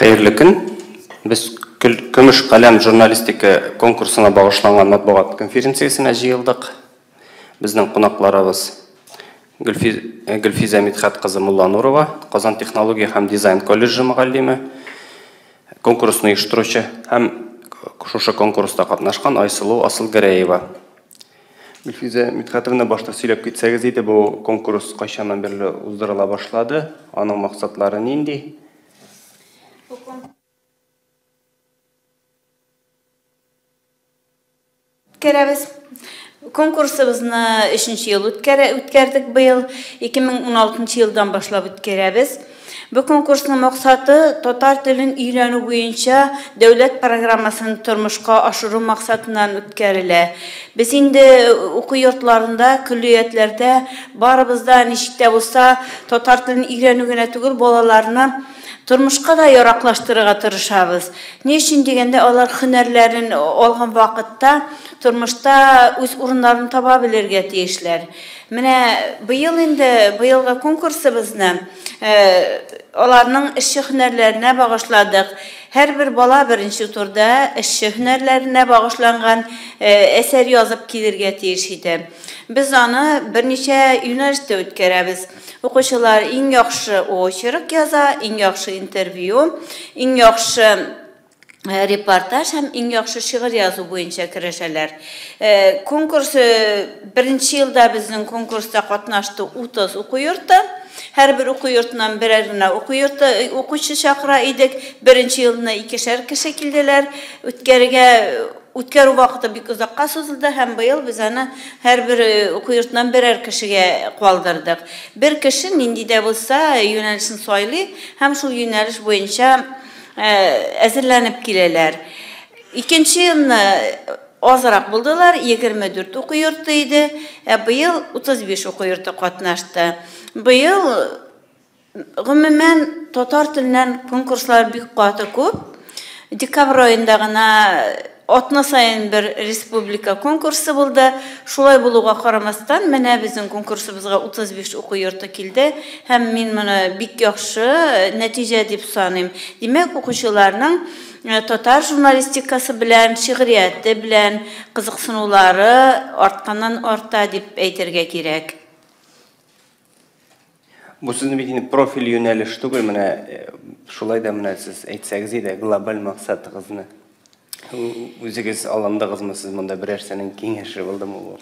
Хәерле көн. Без Көмеш каләм журналистика конкурсына багышланган матбугат конференциясенә җыелдык. Безнең кунакларыбыз Гөлфизә Мидхәт кызы Мулланурова, Казан технология һәм дизайн колледжы мөгаллиме, конкурсны оештыручы һәм шушы конкурста катнашкан Айсылу Асылгәрәева. Гөлфизә Мидхәтовна, башта сөйләп китсәгез иде, бу конкурс кайчаннан бирле уздырыла башлады, аның максатлары нинди? Бу Үткәрәбез. Конкурсыбызны өченче ел үткәрә, үткәрдек быел. 2016 елдан башлап үткәрәбез. Бу конкурсның максаты татар телен өйрәнү буенча дәүләт программасын тормышка ашыру максатыннан үткәрелә. Без инде уку йортларында, көллиятләрдә барыбыз да ничек тә булса татар телен өйрәнү генә түгел, балаларны тормышка да яраклаштырырга тырышабыз. Ни өчен дигәндә, алар һөнәрләрен алган вакытта тормышта үз урыннарын таба белергә тиешләр. Менә быел инде, быелгы конкурсыбызны аларның эшче һөнәрләренә багышладык. Һәрбер бала беренче турда эшче һөнәрләренә багышланган әсәр язып килергә тиеш иде. Без аны берничә юнәлештә үткәрәбез. Укучылар иң яхшы очерк яза, иң яхшы интервью, иң яхшы репортаж һәм иң яхшы шигырь язу буенча көрәшәләр. Конкурс беренче елда безнең конкурста катнашты 30 уку йорты. Һәрбер уку йортыннан берәр генә уку йорты укучы чакыра идек. Беренче елны икешәр кеше килделәр. Үткәрергә үткәрү вакыты бик озакка сузылды һәм быел без аны һәрбер уку йортыннан берәр кешегә калдырдык. Бер кеше нинди дә булса юнәлешен сайлый һәм шул юнәлеш буенча әзерләнеп киләләр. Икенче елны азрак булдылар, 24 уку йорты иде, ә быел 35 уку йорты катнашты. Быел гомумән татар теленнән конкурслар бик каты күп. Декабрь аенда гына атна саен бер республика конкурсы булды. Шулай булуга карамастан, менә безнең конкурсыбызга 35 уку йорты килде һәм мин моны бик яхшы нәтиҗә дип саныйм. Димәк, укучыларның татар журналистикасы белән, шигърияте белән кызыксынулары артканнан арта дип әйтергә кирәк. Бу сезнең бит инде профиль юнәлеш түгел, менә шулай да менә сез әйтсәгез иде глобаль максатыгызны. Үзегез алындыгызмы сез монда берәрсенең киңәше булдымы бу?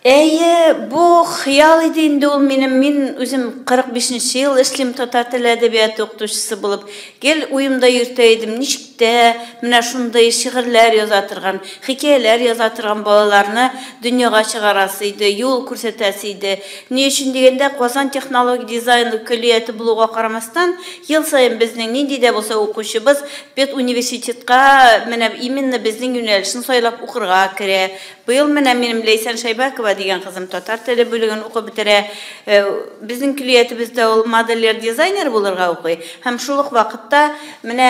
Әйе, бу хыял иде инде ул минем. Мин үзем 45 ел эшлим татар теле әдәбияты укытучысы булып. Гел уемда йөртә идем, ничек тә менә шундый шигырьләр яза торган, хикәяләр яза торган балаларны дөньяга чыгарасы иде, юл күрсәтәсе иде. Ни өчен дигәндә, Казан технология дизайн көллияте булуга карамастан, ел саен безнең нинди дә булса укучыбыз педуниверситетка менә именно безнең юнәлешен сайлап укырга керә. Быел менә минем Ләйсән Шайбакова дигән кызым татар теле бүлеген укып бетерә. Безнең көллиятебездә ул модельер-дизайнер булырга укый һәм шул ук вакытта менә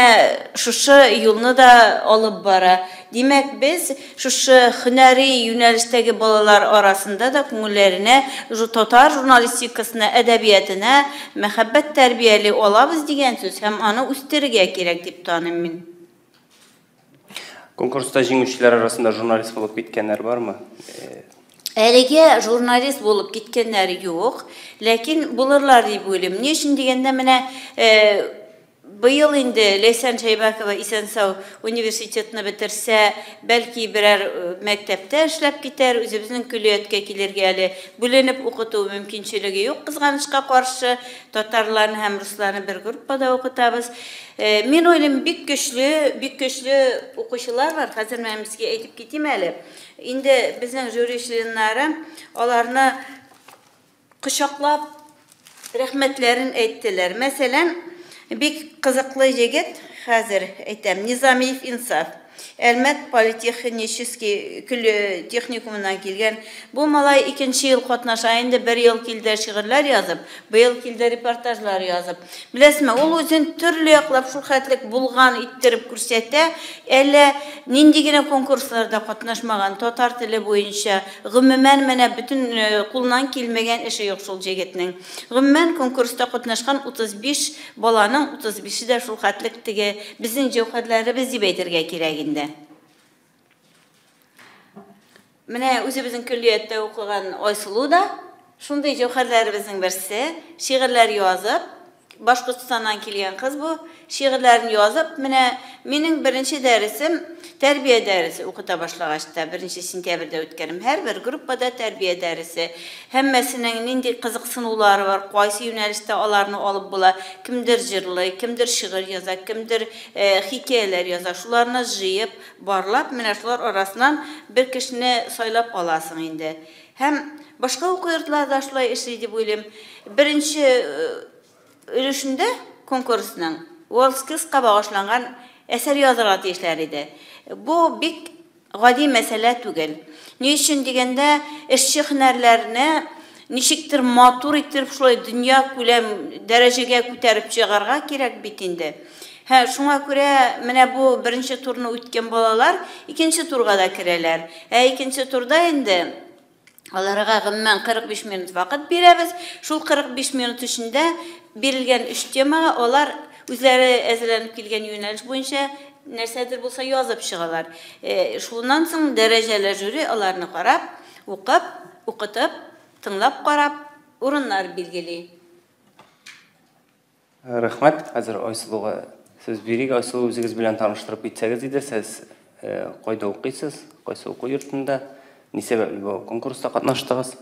шушы юлны да алып бара. Димәк, без шушы һөнәри юнәлештәге балалар арасында да күңелләренә татар журналистикасына, әдәбиятына мәхәббәт тәрбияли алабыз дигән сүз һәм аны үстерергә кирәк дип таныйм мин. Конкурста җиңүчеләр арасында журналист булып киткәннәр бармы? Әлегә журналист булып киткәннәр юк, ләкин булырлар дип уйлыйм. Ни өчен дигәндә, менә быел инде Ләйсән Шәйбәкова исән-сау университетны бетерсә, бәлки берәр мәктәптә эшләп китәр, үзебезнең көллияткә килергә әле бүленеп укыту мөмкинчелеге юк, кызганычка каршы, татарларны һәм русларны бер группада укытабыз. Мин уйлыйм, бик көчле, бик көчле укучылар бар. Хәзер менә сезгә әйтеп китим әле. Инде безнең жюри членнары аларны кочаклап рәхмәтләрен әйттеләр. Мәсәлән, бик кызыклы егет, хәзер әйтәм, Низамиев Инсаф. Әлмәт политехнический техникумыннан килгән бу малай икенче ел катнаша инде, бер ел килде шигырьләр язып, быел килде репортажлар язып. Беләсезме, ул үзен төрле яклап шул хәтлек булган иттереп күрсәтә, әллә нинди генә конкурсларда катнашмаган татар теле буенча, гомумән менә бөтен кулыннан килмәгән эше юк шул җегетнең. Гомумән конкурста катнашкан 35 баланың 35-е дә шул хәтлек теге безнең җәүһәрләребез дип әйтергә кирәк инде. Менә үзебезнең көллияттә укыган Айсылу да шундый җәүһәрләребезнең берсе, шигырьләр язып, Башкортстаннан килгән кыз бу, шигырьләрен язып, менә минем беренче дәресем тәрбия дәресе укыта башлагач та, 1 сентябрьдә үткәрдем. Һәрбер группада тәрбия дәресе. Һәммәсенең нинди кызыксынулары бар, кайсы юнәлештә аларны алып була. Кемдер җырлый, кемдер шигырь яза, кемдер хикәяләр яза. Шуларны җыеп, барлап, менә шулар арасыннан бер кешене сайлап аласың инде. Һәм башка уку йортлары да шулай эшли дип уйлыйм. Беренче өлешендә конкурсның WorldSkills-ка багышланган әсәр язырга тиешләр иде. Бу бик гади мәсьәлә түгел. Ни өчен дигәндә, эшче һөнәрләрне ничектер матур иттереп шулай дөнья күләм дәрәҗәгә күтәреп чыгарга кирәк бит инде. Һә, шуңа күрә менә бу беренче турны үткән балалар икенче турга да керәләр. Ә икенче турда инде аларга гомумән 45 минут вакыт бирәбез. Шул 45 минут эчендә бирелгән өч темага алар үзләре әзерләнеп килгән юнәлеш буенча нәрсәдер булса язып чыгалар. Шуннан соң дәрәҗәле жюри аларны карап, укып, укытып, тыңлап карап, урыннар билгели. Рәхмәт. Хәзер Айсылуга сүз бирик. Айсылу, үзегез белән таныштырып китсәгез иде. Сез кайда укыйсыз? Кайсы уку йортында? Ни сәбәпле бу конкурста катнаштыгыз?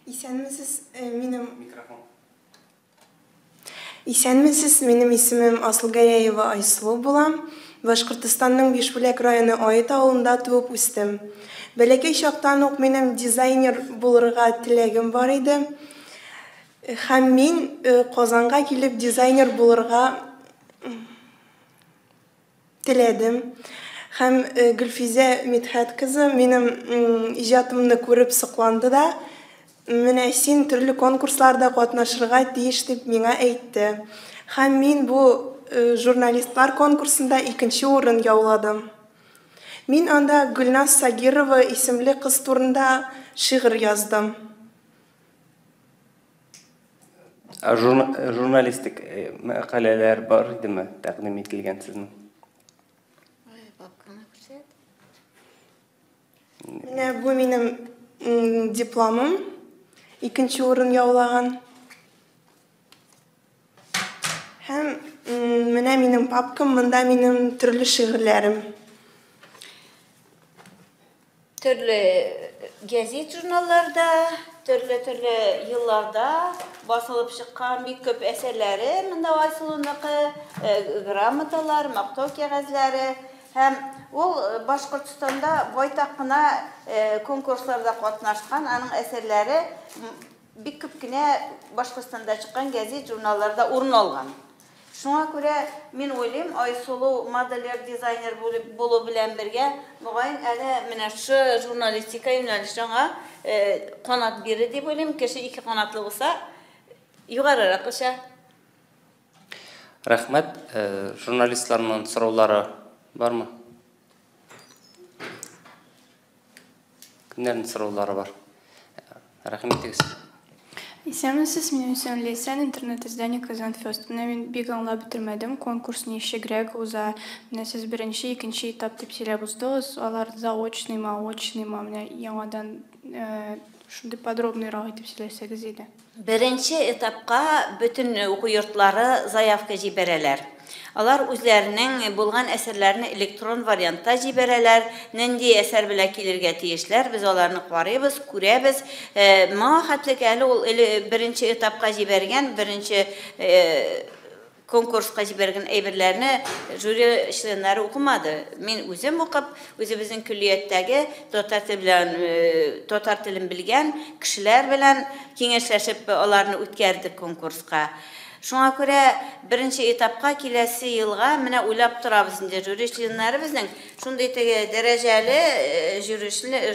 Исәнмесез, минем микрофон. Исәнмесез, минем исемем Асылгәрәева Айсылу була. Башкортостанның Бишбүләк районы Ает авылында туып үстем. Бәләкәй чактан ук минем дизайнер булырга теләгем бар иде. Һәм мин Казанга килеп дизайнер булырга теләдем. Һәм Гөлфизә Мидхәт кызы минем иҗатымны күреп сокланды да, менә син төрле конкурсларда катнашырга тиеш дип миңа әйтте. Һәм мин бу журналистлар конкурсында икенче урын яуладым. Мин анда Гөлназ Сагирова исемле кыз турында шигырь яздым. Ә журналистик мәкаләләр бар идеме тәкъдим ителгән сезнең? Менә бу минем дипломым, икенче урын яулаган. Һәм менә минем папкам, монда минем төрле шигырьләрем. Төрле гәзит журналларда, төрле-төрле елларда басылып чыккан бик күп әсәрләре монда Айсылуныкы, грамоталар, мактау кәгазьләре. Һәм ул Башкортстанда байтак кына конкурсларда катнашкан, аның әсәрләре бик күп кенә Башкортстанда чыккан гәзит журналларда урын алган. Шуңа күрә мин уйлыйм, Айсылу модельер, дизайнер булу белән бергә, мөгаен әле менә шу журналистика юнәлеше аңа канат бирер дип уйлыйм. Кеше ике канатлы булса, югарырак оча. Рәхмәт. Журналистларның сораулары бармы? Кемнәрнең сораулары бар? Рәхим итегез. Исәнмесез, минем исемем Ләйсән, интернет-издание Казан Фест. Менә мин бик аңлап бетермәдем, конкурс ничегрәк уза. Менә сез беренче, икенче этап дип сөйләп уздыгыз. Алар заочныймы, очныймы? Менә яңадан шундый подробныйрак итеп сөйләсәгез иде. Беренче этапка бөтен уку йортлары заявка җибәрәләр. Алар үзләренең булган әсәрләрне электрон вариантта җибәрәләр. Нинди әсәр белән килергә тиешләр, без аларны карыйбыз, күрәбез. Моңа хәтлек әле ул беренче этапка җибәргән, беренче конкурска җибәргән әйберләрне жюри членнары укымады. Мин үзем укып, үзебезнең көллияттәге татар теле белән, татар телен белгән кешеләр белән киңәшләшеп аларны үткәрдек конкурска. Шуңа күрә беренче этапка киләсе елга менә уйлап торабыз инде жюри членнары безнең шундый теге дәрәҗәле жюри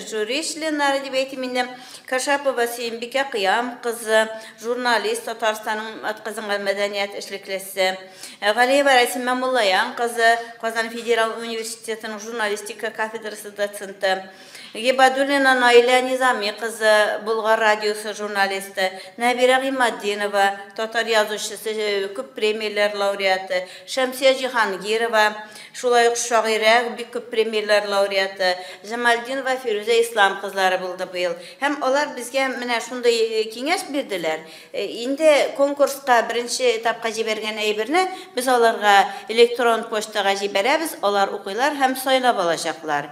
жюри членнары дип әйтим инде. Кашапова Сөембикә Кыям кызы, журналист, Татарстанның атказанган мәдәният эшлеклесе. Галиева Рәсимә Муллаян кызы, Казан федераль университетының журналистика кафедрасы доценты. Гибадуллина Наилә Низами кызы, Болгар радиосы журналисты, Нәбирә Гыйматдинова, татар язучысы, күп премияләр лауреаты, Шәмсия Җиһангирова, шулай ук шагыйрә, бик күп премияләр лауреаты, Җамалдинова Фирүзә Ислам кызлары булды быел. Һәм алар безгә менә шундый киңәш бирделәр. Инде конкурска беренче этапка җибәргән әйберне без аларга электрон почтага җибәрәбез, алар укыйлар һәм сайлап алачаклар.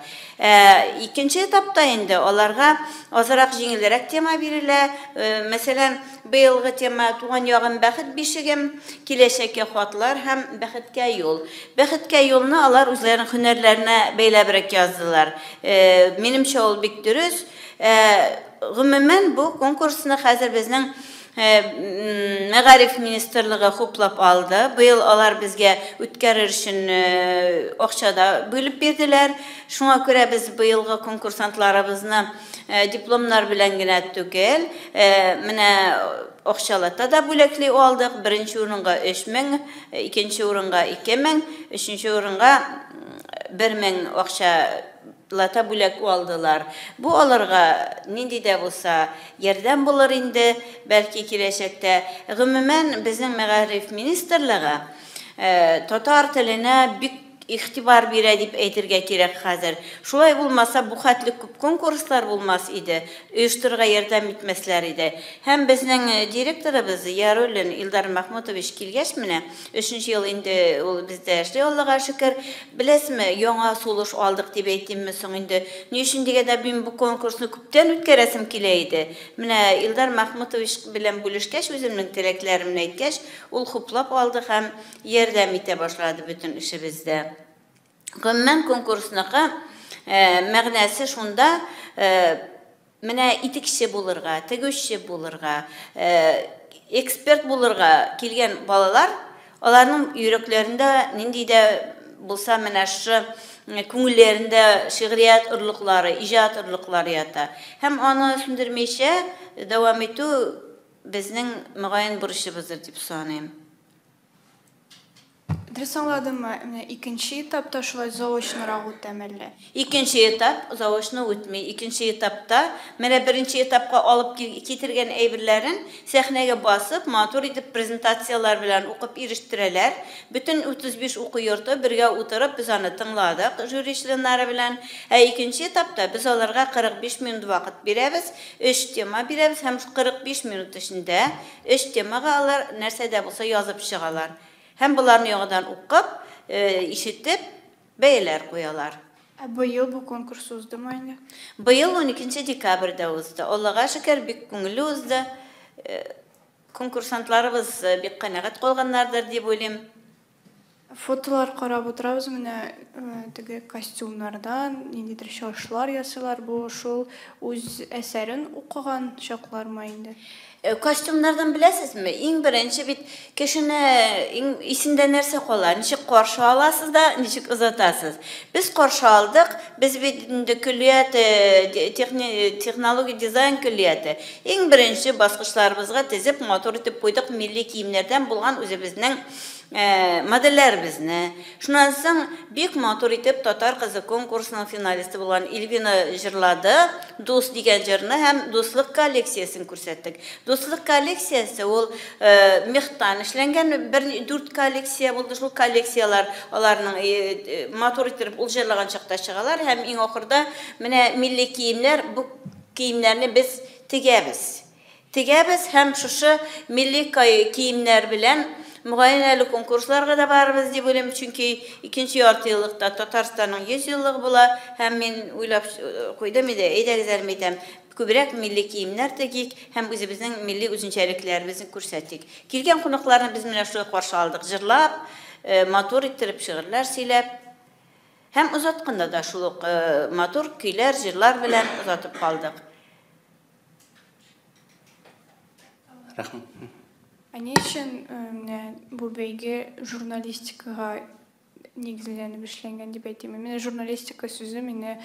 Икенче этапта инде аларга азрак җиңелрәк тема бирелә. Мәсәлән, быелгы тема Туган ягым бәхет бишегем, киләчәккә хатлар һәм бәхеткә юл. Бәхеткә юлны алар үзләренең һөнәрләренә бәйләбрәк яздылар. Минемчә, ул бик дөрес. Гомумән, бу конкурсны хәзер безнең Мәгариф министрлыгы хуплап алды. Быел алар безгә үткәрер өчен акча да бүлеп бирделәр. Шуңа күрә без быелгы конкурсантларыбызны дипломнар белән генә түгел, менә акчалата да бүләкли алдык. Беренче урынга 3000, икенче урынга 2000, өченче урынга 1000 акча лата бүләк алдылар. Бу аларга нинди дә булса ярдәм булыр инде, бәлки киләчәктә. Гомумән, безнең мәгариф министрлыгы татар теленә бик игътибар бирә дип әйтергә кирәк хәзер. Шулай булмаса, бу хәтле күп конкурслар булмас иде, оештырырга ярдәм итмәсләр иде. Һәм безнең директорыбыз Яруллин Илдар Махмутович килгәч менә, өченче ел инде ул бездә эшли, Аллага шөкер. Беләсезме, яңа сулыш алдык дип әйтимме соң инде. Ни өчен дигәндә, мин бу конкурсны күптән үткәрәсем килә иде. Менә Илдар Махмутович белән бүлешкәч, үземнең теләкләремне әйткәч, ул хуплап алды һәм ярдәм итә башлады бөтен эшебездә. Гомумән, конкурсныкы мәгънәсе шунда, менә итекче булырга, тегүче булырга, эксперт булырга килгән балалар, аларның йөрәкләрендә нинди дә булса менә шушы күңелләрендә шигърият орлыклары, иҗат орлыклары ята. Һәм аны сүндермичә дәвам итү безнең мөгаен бурычыбыздыр дип саныйм. Дөрес аңладыммы, менә икенче этапта шулай заочнырак үтәме әллә? Икенче этап заочно үтми. Икенче этапта менә беренче этапка алып китергән әйберләрен сәхнәгә басып, матур итеп презентацияләр белән укып ирештерәләр. Бөтен 35 уку йорты бергә утырып без аны тыңладык жюри членнары белән. Ә икенче этапта без аларга 45 минут вакыт бирәбез, өч тема бирәбез һәм 45 минут эчендә өч темага алар нәрсә дә булса язып чыгалар. Һәм боларны яңадан укып, ишетеп, бәяләр куялар. Ә быел бу конкурс уздымы инде? Быел 12 декабрьдә узды. Аллага шөкер, бик күңелле узды. Конкурсантларыбыз бик канәгать калганнардыр дип уйлыйм. Фотолар карап утырабыз, менә теге костюмнардан ниндидер чыгышлар ясыйлар. Бу шул үз әсәрен укыган чаклармы инде? Костюмнардан беләсезме? Иң беренче бит кешене иң исендә нәрсә кала? Ничек каршы аласыз да, ничек озатасыз? Без каршы алдык. Без бит инде көллият технология дизайн көллияте. Иң беренче баскычларыбызга тезеп матур итеп куйдык милли киемнәрдән булган үзебезнең модельләребезне. Шуннан соң бик матур итеп Татар кызы конкурсының финалисты булган Эльвина җырлады Дус дигән җырны һәм Дуслык коллекциясен күрсәттек. Дуслык коллекциясе ул мехтан эшләнгән бер дүрт коллекция булды. Шул коллекцияләр аларның матур итеп ул җырлаган чакта чыгалар һәм иң ахырда менә милли киемнәр, бу киемнәрне без тегәбез. Тегәбез һәм шушы милли киемнәр белән мөгаен әле конкурсларга да барырбыз дип уйлыйм, чөнки икенче ярты еллыкта Татарстанның 100 еллыгы була һәм мин уйлап куйдым иде, әйдәгез әле әйтәм, күбрәк милли киемнәр тегик һәм үзебезнең милли үзенчәлекләребезне күрсәтик. Килгән кунакларны без менә шулай каршы алдык, җырлап, матур иттереп шигырьләр сөйләп һәм озатканда да шул ук матур көйләр, җырлар белән озатып калдык. Рәхмәт. Ә ни өчен менә бу бәйге журналистикага нигезләнеп эшләнгән дип әйтим? Менә журналистика сүзе мине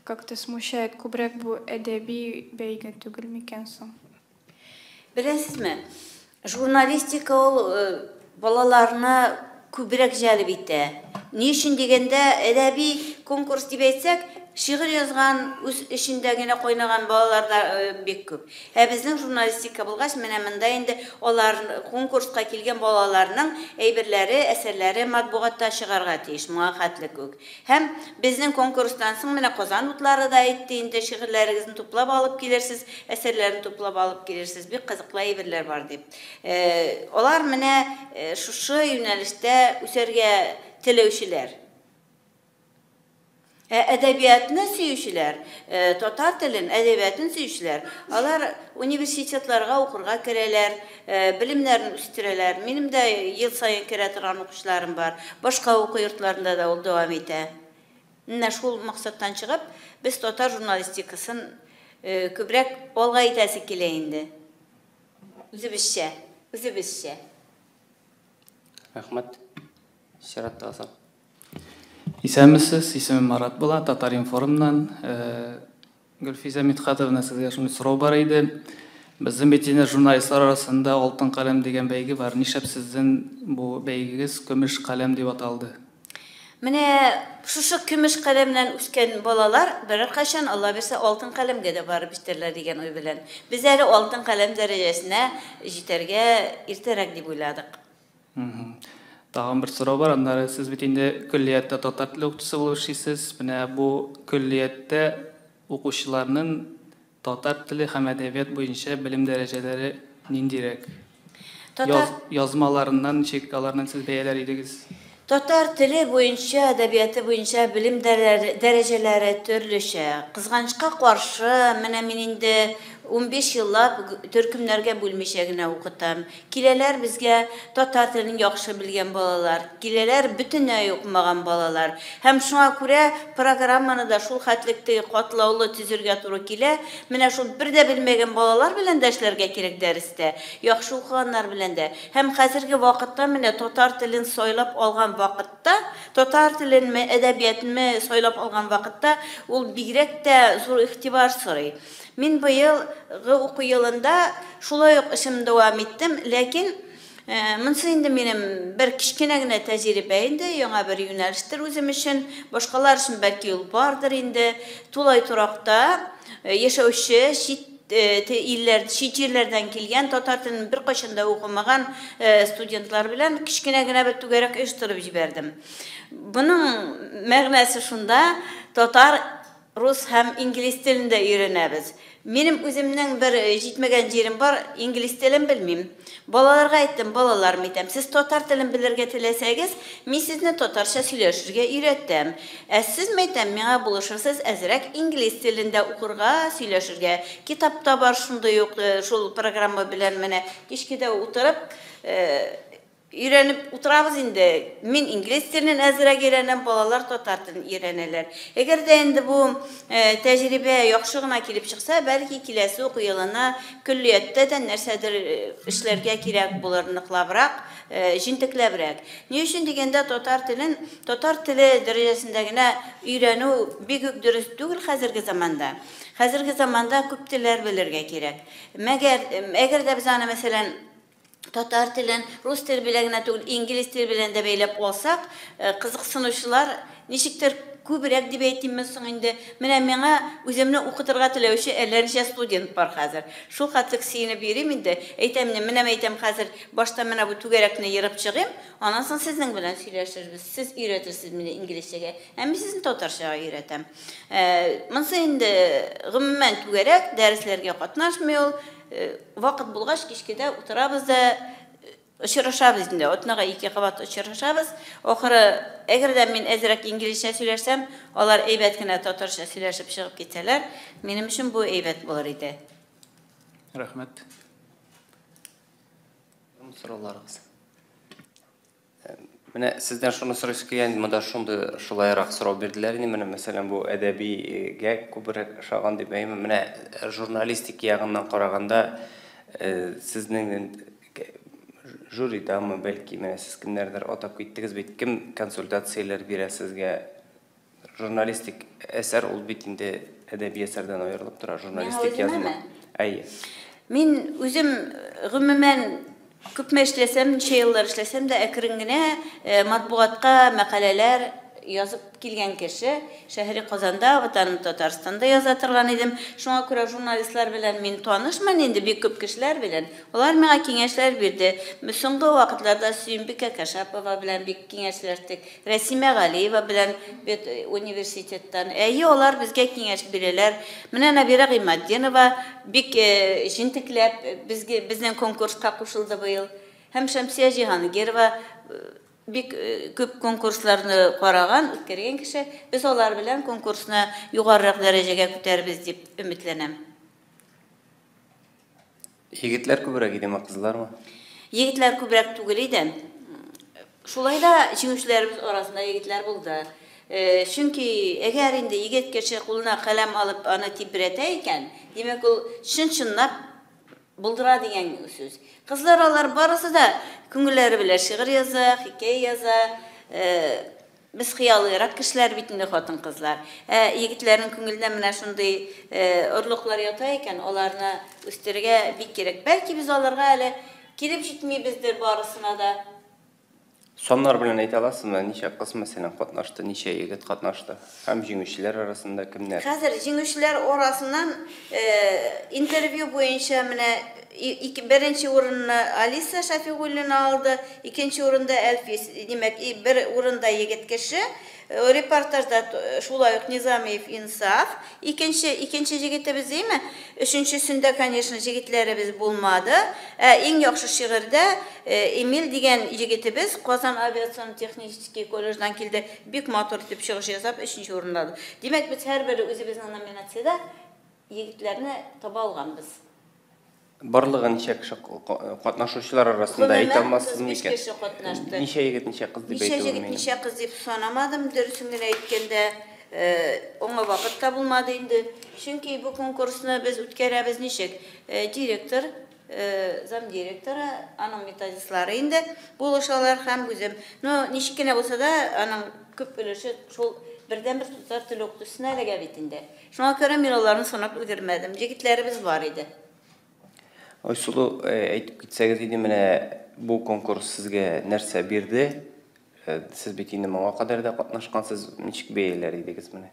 как-то смущает. Күбрәк бу әдәби бәйге түгел микән соң? Беләсезме, журналистика ул балаларны күбрәк җәлеп итә. Ни өчен дигәндә, әдәби конкурс дип әйтсәк, шигырь язган, үз эчендә генә кайнаган балалар да бик күп. Ә безнең журналистика булгач, менә монда инде алар конкурска килгән балаларның әйберләре, әсәрләре матбугатта чыгарга тиеш, моңа хәтле күк. Һәм безнең конкурстан соң менә Казан утлары да әйтте инде, шигырьләрегезне туплап алып килерсез, әсәрләрен туплап алып килерсез, бик кызыклы әйберләр бар дип. Алар менә шушы юнәлештә үсәргә теләүчеләр. Ә әдәбиятны сөючеләр, татар телен, әдәбиятын сөючеләр, алар университетларга укырга керәләр, белемнәрен үстерәләр. Минем дә ел саен керә торган укучыларым бар. Башка уку йортларында да ул дәвам итә. Менә шул максаттан чыгып, без татар журналистикасын күбрәк алга итәсе килә инде. Үзебезчә, үзебезчә. Рәхмәт. Чираттагы сорау. Исәнмесез, исемем Марат була, Татар-информнан. Гөлфизә Мидхәтовна, сезгә шундый сорау бар иде. Безнең бит инде журналистлар арасында Алтын каләм дигән бәйге бар. Нишләп сезнең бу бәйгегез Көмеш каләм дип аталды? Менә шушы көмеш каләмнән үскән балалар берәр кайчан, Алла бирсә, алтын каләмгә дә барып җитәрләр дигән уй белән. Без әле алтын каләм дәрәҗәсенә җитәргә иртәрәк дип уйладык. Тагын бер сорау бар. Аннары сез бит инде көллияттә татар теле укытучысы булып эшлисез. Менә бу көллияттә укучыларның татар теле һәм әдәбият буенча белем дәрәҗәләре ниндирәк? Татар язмаларыннан ничек аларны сез бәяләр идегез? Татар теле буенча, әдәбияты буенча белем дәрәҗәләре төрлечә. Кызганычка каршы, менә мин инде 15 еллап төркемнәргә бүлмичә генә укытам. Киләләр безгә татар телен яхшы белгән балалар, киләләр бөтенләй укымаган балалар. Һәм шуңа күрә программаны да шул хәтлек теге катлаулы төзергә туры килә. Менә шул бер дә белмәгән балалар белән дә эшләргә кирәк дәрестә, яхшы укыганнар белән дә. Һәм хәзерге вакытта менә татар телен сайлап алган вакытта, татар теленме, әдәбиятынмы сайлап алган вакытта ул бигрәк тә зур игътибар сорый. Мин быелгы уку елында шулай ук эшемне дәвам иттем, ләкин монысы инде минем бер кечкенә генә тәҗрибә инде, яңа бер юнәлештер үзем өчен, башкалар өчен бәлки ул бардыр инде. Тулай торакта яшәүче чит илләр, чит җирләрдән килгән, татар телен беркайчан да укымаган студентлар белән кечкенә генә бер түгәрәк оештырып җибәрдем. Моның мәгънәсе шунда, татар рус һәм инглиз телен дә өйрәнәбез. Минем үземнең бер җитмәгән җирем бар, инглиз телен белмим. Балаларга әйттем, балалар, әйтәм, сез татар телен белергә теләсәгез, мин сезне татарча сөйләшергә өйрәтәм. Ә сез, әйтәм, миңа булышырсыз әзрәк инглиз телендә укырга, сөйләшергә. Китапта бар шундый ук шул программа белән менә кичкедә утырып, өйрәнеп утырабыз инде. Мин инглиз телен әзрәк өйрәнәм, балалар татар телен өйрәнәләр. Әгәр дә инде бу тәҗрибә яхшы гына килеп чыкса, бәлки киләсе уку елына көллияттә дә нәрсәдер эшләргә кирәк булыр ныклабрак, җентекләбрәк. Ни өчен дигәндә, татар телен татар теле дәрәҗәсендә генә өйрәнү бик үк дөрес түгел хәзерге заманда. Хәзерге заманда күп телләр белергә кирәк. Мәгәр әгәр дә без аны, мәсәлән, татар телен рус теле белән генә түгел, инглиз теле белән дә бәйләп алсак, кызыксынучылар ничектер күбрәк дип әйтимме соң инде. Менә миңа үземне укытырга теләүче әллә ничә студент бар хәзер. Шул хәтлек сөенеп йөрим инде. Әйтәм, менә әйтәм хәзер башта менә бу түгәрәкне ерып чыгыйм, аннан соң сезнең белән сөйләшербез. Сез өйрәтерсез мине инглизчәгә, ә мин сезне татарчага өйрәтәм. Монысы инде гомумән түгәрәк, дәресләргә катнашмый ул. Вакыт булгач кичкедә утырабыз да очрашабыз инде. Атнага ике кабат очрашабыз. Ахыры, әгәр дә мин әзрәк инглизчә сөйләшсәм, алар әйбәт кенә татарча сөйләшеп чыгып китсәләр, минем өчен бу әйбәт булыр иде. Рәхмәт. Сорауларыгыз. Менә сездән шуны сорыйсы килгән, монда шундый шулайрак сорау бирделәр инде, менә мәсәлән бу әдәбигә күбрәк ошаган дип, әйме, менә журналистик ягыннан караганда, сезнең Жюридамы, бәлки, менә сез кемнәрдер атап киттегез бит, кем консультацияләр бирә сезгә? Журналистик әсәр ул бит инде әдәби әсәрдән аерылып тора, журналистик язма. Әйе. Мин үзем гомумән күпме эшләсәм, ничә еллар эшләсәм дә, әкрен генә матбугатка мәкаләләр язып килгән кеше. Шәһри Казанда, Ватаным Татарстанда яза торган идем. Шуңа күрә журналистлар белән мин танышмын инде, бик күп кешеләр белән. Алар миңа киңәшләр бирде. Соңгы вакытларда Сөембикә Кашапова белән бик киңәшләштек. Рәсимә Галиева белән бит университеттан. Әйе, алар безгә киңәш бирәләр. Менә Нәбирә Гыйматдинова бик җентекләп безгә безнең конкурска кушылды быел. Һәм Шәмсия Җиһангирова бик күп конкурсларны караган, үткәргән кеше. Без алар белән конкурсны югарырак дәрәҗәгә күтәрербез дип өметләнәм. Егетләр күбрәк идеме, кызлармы? Егетләр күбрәк түгел иде. Шулай да җиңүчеләребез арасында егетләр булды. Чөнки әгәр инде егет кеше кулына каләм алып аны тибрәтә икән, димәк ул чын-чынлап булдыра дигән сүз. Кызлар алар барысы да күңелләре белән шигырь яза, хикәя яза. Без хыялыйрак кешеләр бит инде хатын-кызлар. Ә егетләрнең күңелендә менә шундый орлыклар ята икән, аларны үстерергә бик кирәк. Бәлки без аларга әле килеп җитмибездер барысына да. Саннар белән әйтә аласызмы, ничә кыз мәсәлән катнашты, ничә егет катнашты? Һәм җиңүчеләр арасында кемнәр? Хәзер җиңүчеләр арасыннан интервью буенча менә беренче урынны Алиса Шәфигуллина алды, икенче урында Әлфис, димәк, бер урында егет кеше. Репортажда шулай ук Низамиев Инсаф, икенче, икенче җегетебез димме? Өченчесендә, конечно, җегетләребез булмады. Ә иң яхшы шигырьдә Эмиль дигән җегетебез Казан авиацион технический колледждан килде. Бик матур итеп чыгыш ясап, өченче урын алды. Димәк, без һәрбер үзебезнең номинациядә егетләрне таба алганбыз. Барлыгы ничә кеше катнашучылар арасында әйтә алмассызмы икән? 35 кеше катнашты. Ничә егет, ничә кыз дип әйтүе? Ничә егет, ничә кыз дип санамадым, дөресен генә әйткәндә, аңа вакыт та булмады инде. Чөнки бу конкурсны без үткәрәбез ничек? Директор, замдиректоры, аның методистлары инде булышалар һәм үзем. Но ничек кенә булса да, аның күп өлеше шул бердәнбер татар теле укытучысына эләгә бит инде. Шуңа күрә мин аларны санап өлгермәдем. Егетләребез бар иде. Айсылу, әйтеп китсәгез иде, менә бу конкурс сезгә нәрсә бирде? Сез бит инде моңа кадәр дә катнашкансыз, ничек бәяләр идегез менә?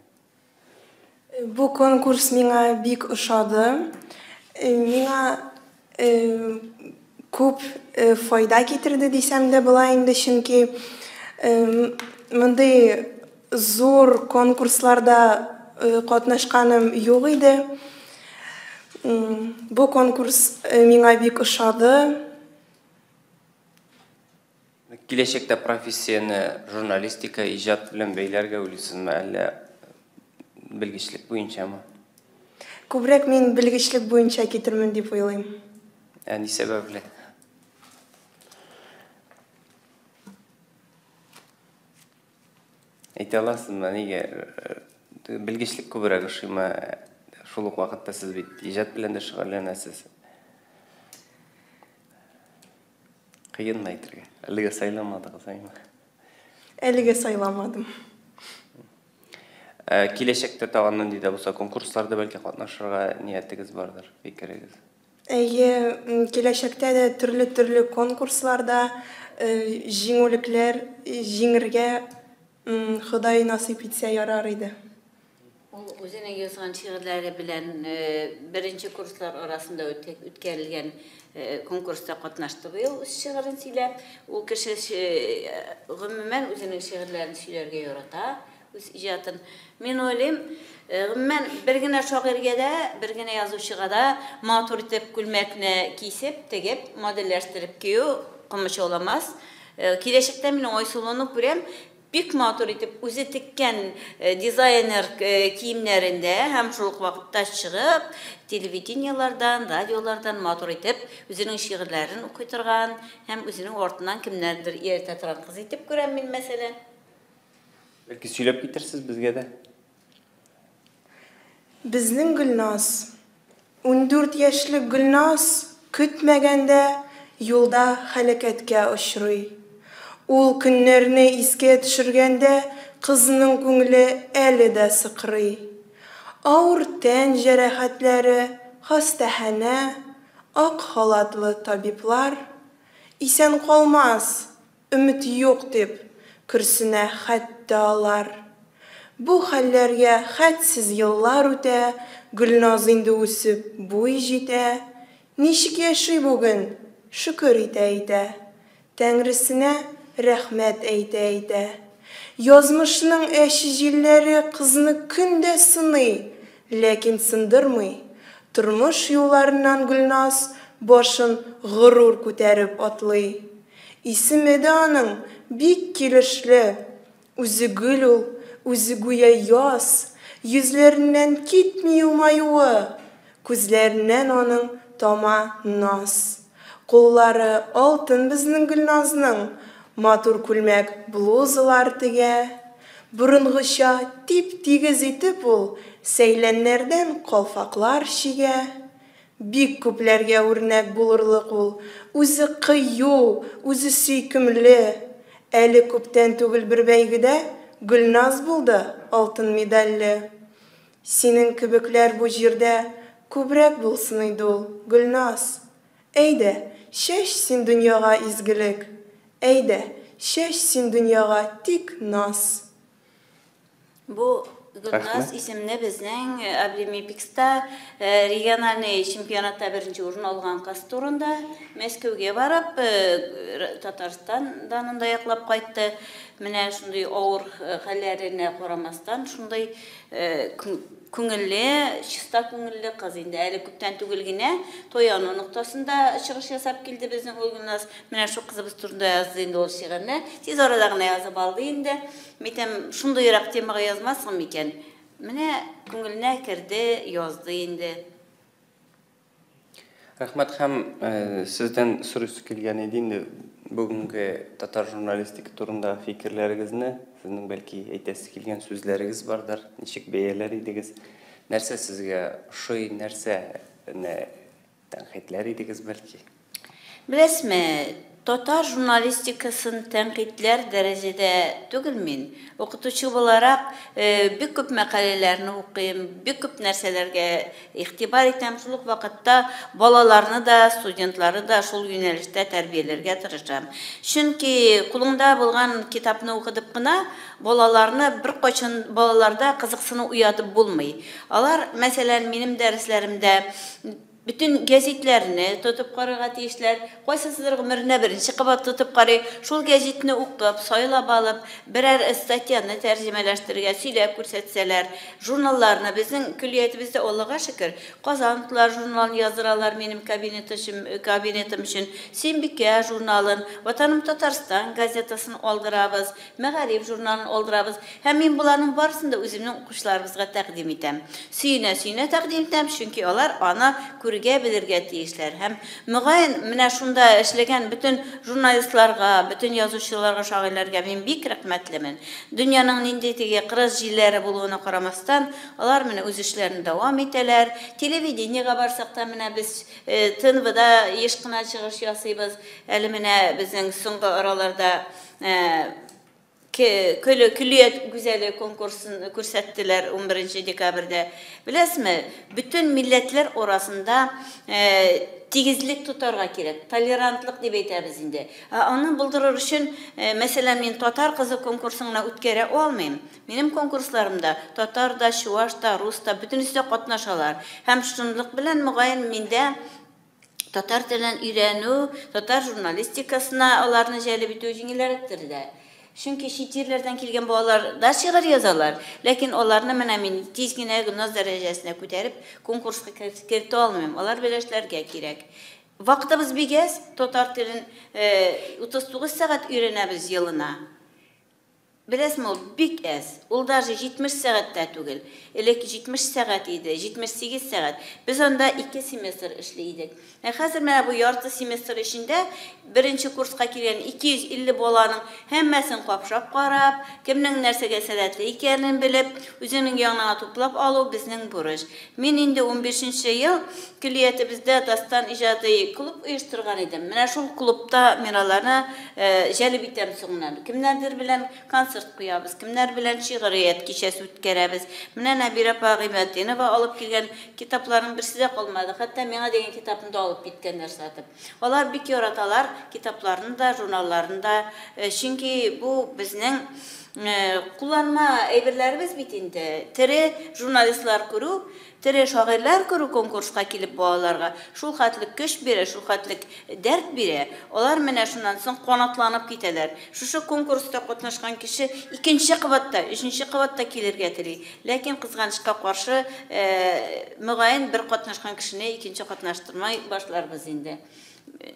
Бу конкурс миңа бик ошады. Миңа күп файда китерде дисәм дә була инде, чөнки мондый зур конкурсларда катнашканым юк иде. Бу конкурс миңа бик ошады. Киләчәктә профессияне журналистика, иҗат белән бәйләргә уйлыйсызмы, әллә белгечлек буенчамы? Күбрәк мин белгечлек буенча китермен дип уйлыйм. Ә ни сәбәпле? Әйтә аласызмы, нигә белгечлек күбрәк ошыймы? Шул ук вакытта сез бит иҗат белән дә шөгыльләнәсез. Кыенмы әйтергә? Әлегә сайламадыгыз, әйме? Әлегә сайламадым. Киләчәктә тагын нинди дә булса конкурсларда бәлки катнашырга ниятегез бардыр, фикерегез? Әйе, киләчәктә дә төрле-төрле конкурсларда җиңүлекләр җиңергә Ходай насыйп итсә ярар иде. Ул үзенең язган шигырьләре белән беренче курслар арасында үткәрелгән конкурста катнашты быел үз шигырен сөйләп. Ул кеше гомумән үзенең шигырьләрен сөйләргә ярата, үз иҗатын. Мин уйлыйм, гомумән бер генә шагыйрьгә дә, бер генә язучыга да матур итеп күлмәкне кисеп, тегеп, модельләштереп кию комачауламас. Киләчәктә мин Айсылуны күрәм, бик матур итеп үзе теккән дизайнер киемнәрендә һәм шул ук вакытта чыгып, телевидениелардан, радиолардан матур итеп үзенең шигырьләрен укый торган һәм үзенең артыннан кемнәрдер ияртә торган кыз итеп күрәм мин, мәсәлән. Бәлки сөйләп китерсез безгә дә? Безнең Гөлназ, 14 яшьлек Гөлназ көтмәгәндә Юлда һәлакәткә очрый. Ул көннәрне искә төшергәндә кызның күңеле әле дә сыкрый. Авыр тән җәрәхәтләре, хастаханә, ак халатлы табиблар, Исән калмас, өмет юк дип, көрсенә хәтта алар. Бу хәлләргә хәтсез еллар үтә, Гөлназ инде үсеп буй җитә. Ничек яши бүген, шөкер итә-итә, Тәңресенә рәхмәт әйтә-әйтә. Язмышның әче җилләре кызны көн дә сыный, ләкин сындырмый. Тормыш юлларыннан Гөлназ башын горур күтәреп атлый. Исеме дә аның бик килешле, үзе гөл ул, үзе гүя яз, йөзләреннән китми елмаюы, күзләреннән аның тама наз. Куллары алтын безнең Гөлназның, матур күлмәк, блузалар тегә. Борынгыча тип-тигез итеп ул сәйләннәрдән калфаклар чигә. Бик күпләргә үрнәк булырлык ул, үзе кыю, үзе сөйкемле. Әле күптән түгел бер бәйгедә Гөлназ булды алтын медальле. Синең кебекләр бу җирдә күбрәк булсын иде ул, Гөлназ. Әйдә, чәч син дөньяга изгелек, әйдә, чәч син дөньяга тик наз. Бу Гөлназ исемле безнең Обремипикста региональный чемпионатта беренче урын алган кыз турында Мәскәүгә барып, Татарстан данын да яклап кайтты. Менә шундый авыр хәлләренә карамастан, шундый күңелле, чиста күңелле кыз инде. Әле күптән түгел генә Таяну ноктасында чыгыш ясап килде безнең ул Гөлназ. Менә шул кызыбыз турында язды инде ул шигырьне. Тиз арада гына язып алды инде. Мәйтәм, шундыйрак темага язмассың микән? Менә күңеленә керде, язды инде. Рәхмәт һәм сездән сорыйсы килгән иде инде бүгенге татар журналистика турында фикерләрегезне, сезнең бәлки әйтәсе килгән сүзләрегез бардыр, ничек бәяләр идегез, нәрсә сезгә ошый, нәрсәне тәнкыйтьләр идегез бәлки? Беләсезме, татар журналистикасын тәнкыйтьләр дәрәҗәдә түгел мин. Укытучы буларак, бик күп мәкаләләрне укыйм, бик күп нәрсәләргә игътибар итәм. Шул ук вакытта балаларны да, студентларны да шул юнәлештә тәрбияләргә тырышам. Чөнки кулыңда булган китапны укытып кына балаларны беркайчан балаларда кызыксыну уятып булмый. Алар, мәсәлән, минем дәресләремдә бөтен гәзитләрне тотып карарга тиешләр. Кайсысыдыр гомеренә беренче кабат тотып карый. Шул гәзитне укып, сайлап алып, берәр статьяны тәрҗемәләштерергә, сөйләп күрсәтсәләр, журналларны безнең көллиятебездә, Аллага шөкер, Казан утлары журналын яздыралар минем кабинет өчен, кабинетым өчен, Сөембикә журналын, Ватаным Татарстан газетасын алдырабыз, Мәгариф журналын алдырабыз. Һәм мин боларның барысын да үземнең укучыларыбызга тәкъдим итәм. Сөенә-сөенә тәкъдим итәм, чөнки алар аны күрергә, белергә тиешләр. Һәм, мөгаен, менә шунда эшләгән бөтен журналистларга, бөтен язучыларга, шагыйрьләргә мин бик рәхмәтлемен. Дөньяның нинди теге кырыс җилләре булуына карамастан, алар менә үз эшләрен дәвам итәләр. Телевидениегә барсак та, менә без ТНВда еш кына чыгыш ясыйбыз. Әле менә безнең соңгы араларда Көллият гүзәле конкурсын күрсәттеләр 11 декабрьдә. Беләсезме, бөтен милләтләр арасында тигезлек тотарга кирәк, толерантлык дип әйтәбез инде. Ә аны булдырыр өчен, мәсәлән, мин татар кызы конкурсын гына үткәрә алмыйм. Минем конкурсларымда татар да, чуаш та, рус та, бөтенесе дә катнашалар. Һәм шунлык белән, мөгаен, миндә татар телен өйрәнү, татар журналистикасына аларны җәлеп итү җиңелрәктер дә. Чөнки чит җирләрдән килгән балалар да шигырь язалар, ләкин аларны менә мин тиз генә Гөлназ дәрәҗәсенә күтәреп, конкурска кертә алмыйм. Алар белән эшләргә кирәк. Вакытыбыз бик әз, татар телен 39 сәгать өйрәнәбез елына. Беләсезме, ул бик әз. Ул даже 70 сәгать тә түгел. Элек 70 сәгать иде, 78 сәгать. Без анда ике семестр эшли идек. Ә хәзер менә бу ярты семестр эчендә беренче курска килгән 250 баланың һәммәсен капшап карап, кемнең нәрсәгә сәләтле икәнен белеп, үзеңнең яныңа туплап алу безнең бурыч. Мин инде унбишенче ел көллиятебездә Дастан иҗади клуб оештырган идем. Менә шул клубта мин аларны җәлеп итәм соңыннан. Кемнәрдер белән концерт куябыз, кемнәр белән шигърият кичәсе үткәрәбез. Менә Нәбирә апа Гыйматдинова алып килгән китапларның берсе дә калмады. Хәтта миңа дигән китапны да алып киткәннәр сатып. Алар бик яраталар китапларны да, журналларны да. Чөнки бу безнең кулланма әйберләребез бит инде. Тере журналистлар күрү, тере шагыйрьләр күрү конкурска килеп балаларга шул хәтле көч бирә, шул хәтле дәрт бирә. Алар менә шуннан соң канатланып китәләр. Шушы конкурста катнашкан кеше икенче кабатта, өченче кабатта килергә тели. Ләкин кызганычка каршы, мөгаен бер катнашкан кешене икенче катнаштырмай башларбыз инде.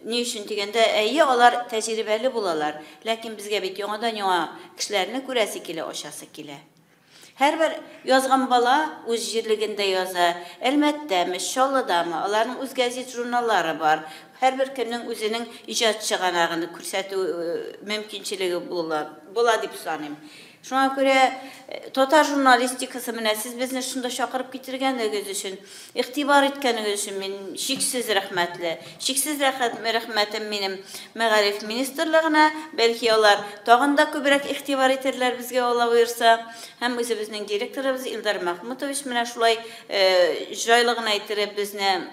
Ни өчен дигәндә, әйе, алар тәҗрибәле булалар, ләкин безгә бит яңадан-яңа кешеләрне күрәсе килә, ачасы килә. Һәрбер язган бала үз җирлегендә яза, Әлмәттәме, Чаллыдамы, аларның үз газет-журналлары бар. Һәрбер кемнең үзенең иҗат чыганагын күрсәтү мөмкинчелеге була, була дип саныйм. Шуңа күрә татар журналистикасы менә сез безне шунда чакырып китергәнегез өчен, игътибар иткәнегез өчен мин чиксез рәхмәтле. Чиксез рәхмәтем минем Мәгариф министрлыгына, бәлки алар тагын да күбрәк игътибар итерләр безгә, Алла боерса. Һәм үзебезнең директорыбыз Илдар Мәхмүтович менә шулай җайлы гына иттереп безне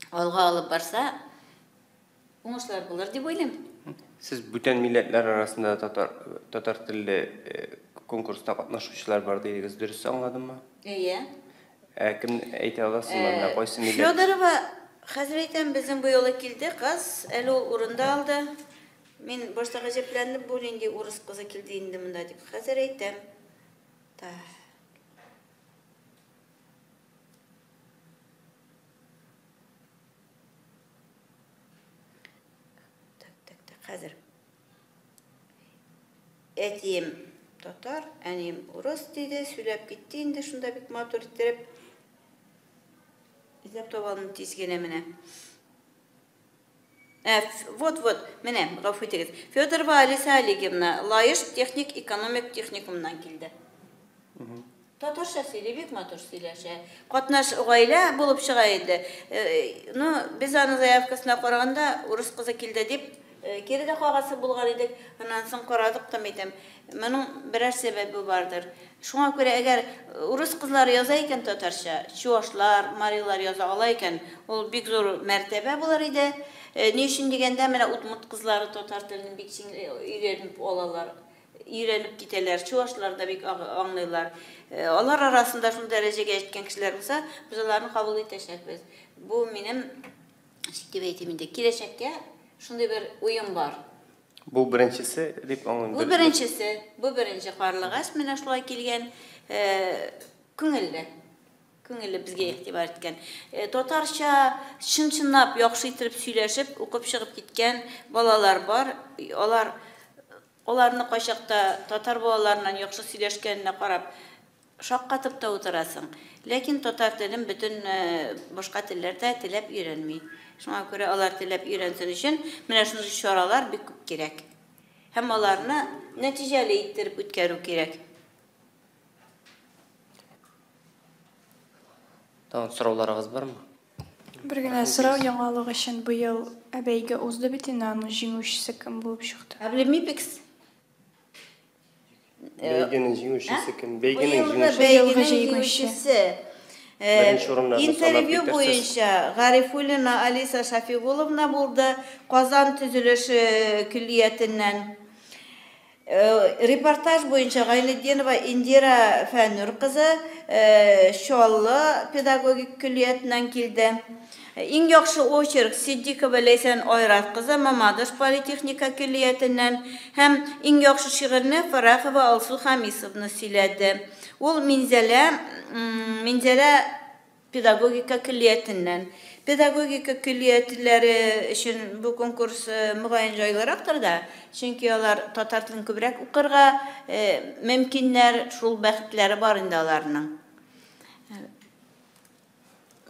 алга алып барса, уңышлар булыр дип уйлыйм. Сез бүтән милләтләр арасында татар татар телле конкурста катнашучылар бар дидегез, дөрес аңладыммы? Әйе. Ә кем әйтә аласызмы, менә кайсы милләт? Федорова, хәзер әйтәм, безнең бу юлы килде кыз, әле ул урын да алды. Мин башта гаҗәпләндем, бу нинди урыс кызы килде инде монда дип. Хәзер әйтәм. Так. Так, так, так, хәзер. Әтием татар, әнием урыс диде, сөйләп китте инде шунда бик матур иттереп. Эзләп таба алмыйм тиз генә менә. Ә, вот, вот, менә, гафу итегез. Федорова Алиса Олеговна, Лаеш техник экономик техникумыннан килде. Татарча сөйли, бик матур сөйләшә. Катнаш гаилә булып чыга инде. Ну, без аның заявкасына караганда, урыс кызы килде дип, кире дә кагасы булган идек. Аннан соң карадык та, мәйтәм, моның берәр сәбәбе бардыр. Шуңа күрә, әгәр урыс кызлары яза икән татарча, чуашлар, марилар яза ала икән, ул бик зур мәртәбә булыр иде. Ни өчен дигәндә, менә удмурт кызлары татар телен бик җиңел өйрәнеп алалар. Өйрәнеп китәләр, чуашлар да бик аңлыйлар. Алар арасында шул дәрәҗәгә җиткән кешеләр булса, без аларны кабул итәчәкбез. Бу минем, ничек дип әйтим инде, киләчәккә шундый бер уем бар. Бу беренчесе дип аңлыйм. Бу беренчесе, бу беренче карлыгач менә шулай килгән, күңелле. Күңелле безгә игътибар иткән. Татарча чын-чынлап яхшы итеп сөйләшеп, укып чыгып киткән балалар бар. Алар аларны кайчакта татар балаларыннан яхшы сөйләшкәненә карап шаккатып та утырасың. Ләкин татар телен бөтен башка телләрдә теләп өйрәнми. Шуңа күрә алар теләп өйрәнсен өчен менә шундый чаралар бик күп кирәк. Һәм аларны нәтиҗәле иттереп үткәрү кирәк. Тагын сорауларыгыз бармы? Бер генә сорау яңалык өчен быел бәйге узды бит инде, аның җиңүчесе кем булып чыкты? Әблемипекс. Бәйгенең җиңүчесе кем? Бәйгенең җиңүчесе. Интервью буенча Гарифуллина Алиса Шафигуловна булды, Казан төзелеше көллиятеннән. Репортаж буенча Гайнетдинова Индира Фәнүр кызы Чаллы педагогик көллиятеннән килде. Иң яхшы очерк Сиддикова Ләйсән Айрат кызы Мамадыш политехника көллиятеннән һәм иң яхшы шигырьне Фарахова Алсу Хамисовна сөйләде. Ул Минзәлә, Минзәлә педагогика көллиятеннән. Педагогика көллиятләре өчен бу конкурс мөгаен җайлырактыр да, чөнки алар татар телен күбрәк укырга мөмкиннәр, шул бәхетләре бар инде аларның.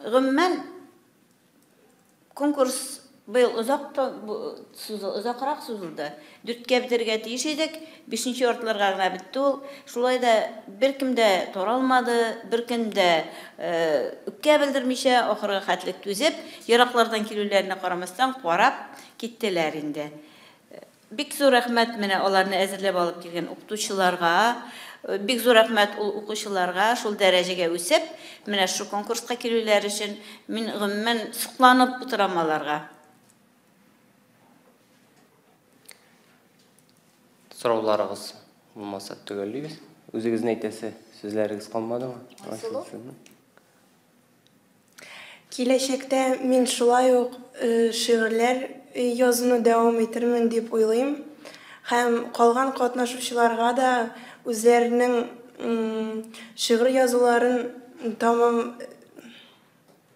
Гомумән, конкурс быел озак та озакрак сузылды. Дүрткә бетерергә тиеш идек, бишенче яртыларга гына бетте ул. Шулай да беркем дә таралмады, беркем дә үпкә белдермичә, ахырга хәтлек түзеп, ераклардан килүләренә карамастан, карап киттеләр инде. Бик зур рәхмәт менә аларны әзерләп алып килгән укытучыларга, бик зур рәхмәт ул укучыларга шул дәрәҗәгә үсеп, менә шу конкурска килүләре өчен мин гомумән сокланып утырам аларга. Сорауларыгыз булмаса төгәллибез. Үзегезнең әйтәсе сүзләрегез калмадымы? Айсылу? Киләчәктә мин шулай ук шигырьләр язуны дәвам итермен дип уйлыйм. Һәм калган катнашучыларга да үзләренең шигырь язуларын тәмам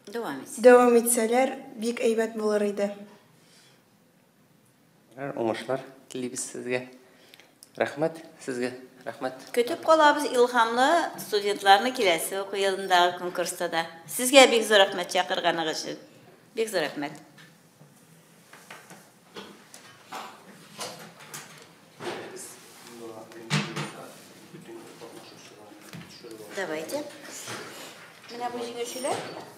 Дәвам итсәләр, бик әйбәт булыр иде. Уңышлар телибез сезгә. Рәхмәт сезгә. Рәхмәт. Көтеп калабыз илһамлы студентларны киләсе уку елындагы конкурста да. Сезгә бик зур рәхмәт чакырганыгыз өчен. Бик зур рәхмәт. Давайте. Менә бу җиңүчеләр.